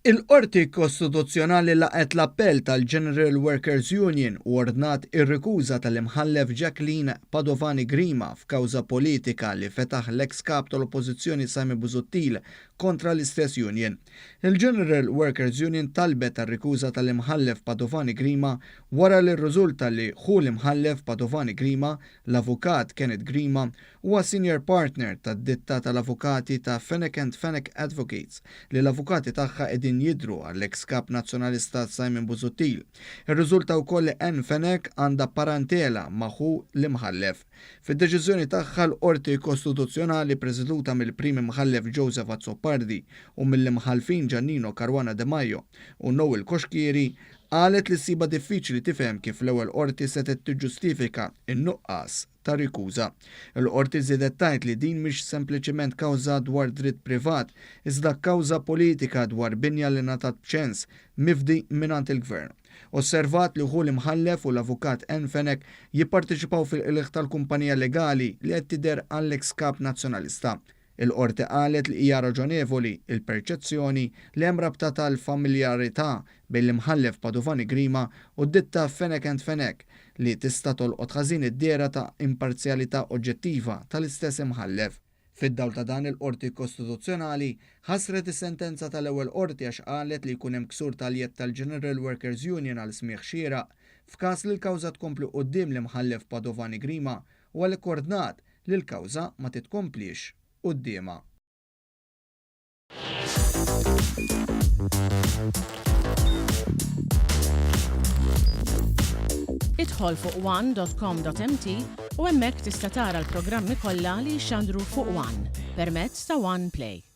Il-Qorti Kostituzzjonali laqgħet l-appell tal-General Workers Union u ordnat ir-rikuża tal-Imħallef Jacqueline Padovani Grima f'kawża politika li fetaħ l-eks Kap tal-Oppożizzjoni Simon Busuttil kontra l-istess union. Il-General Workers Union talbet għar-rikuża tal-Imħallef Padovani Grima wara li rriżulta li ħu l-Imħallef Padovani Grima, l-Avukat Kenneth Grima, Huwa senior partner tad-ditta tal-avukati ta' Fenech and Fenech Advocates li l-avukati tagħha qegħdin jidhru għall-eks Kap Nazzjonalista Simon Busuttil. Irriżulta wkoll li Ann Fenech għandha parantela ma' ħu l-Imħallef. Fid-deċiżjoni tagħha l-Qorti Kostituzzjonali preseduta mill-Prim Imħallef Joseph Azzopardi u mill-Imħallfin Giannino Caruana Demajo u Noel Coschieri qalet li ssibha diffiċli tifhem kif l-ewwel Qorti setgħet tiġġustifika n-nuqqas ta' rikuża. Il-Qorti żiedet tgħid li din mhix sempliċiment kawża dwar dritt privat, iżda kawża politika dwar binja li ngħatat b'ċens mifdi mingħand il-Gvern. Osservat li ħu l-Imħallef u l-Avukat Ann Fenech jipparteċipaw fil-qligħ tal-kumpanija legali li qed tidher għall-eks Kap Nazzjonalista. Il-Qorti qalet li hija raġonevoli l-perċezzjoni li hemm rabta tal-familjarità bejn l-Imħallef Padovani Grima u d-ditta Fenech and Fenech li tista' tolqot ħażin id-dehra ta' imparzjalità oġġettiva tal-istess Imħallef. Fid-dawl ta' dan il-Qorti Kostituzzjonali ħassret is-sentenza tal-ewwel Qorti għax qalet li jkun hemm ksur tal-jedd tal-General Workers Union għal smigħ xieraq f'każ li l-kawża tkompli quddiem l-Imħallef Padovani Grima u għalhekk ordnat li l-kawża ma titkompliex quddiemha. Idħol fuq one.com.mt u hemmhekk tista' tara l-programmi kollha li jixxandru fuq One permezz ta' One Play.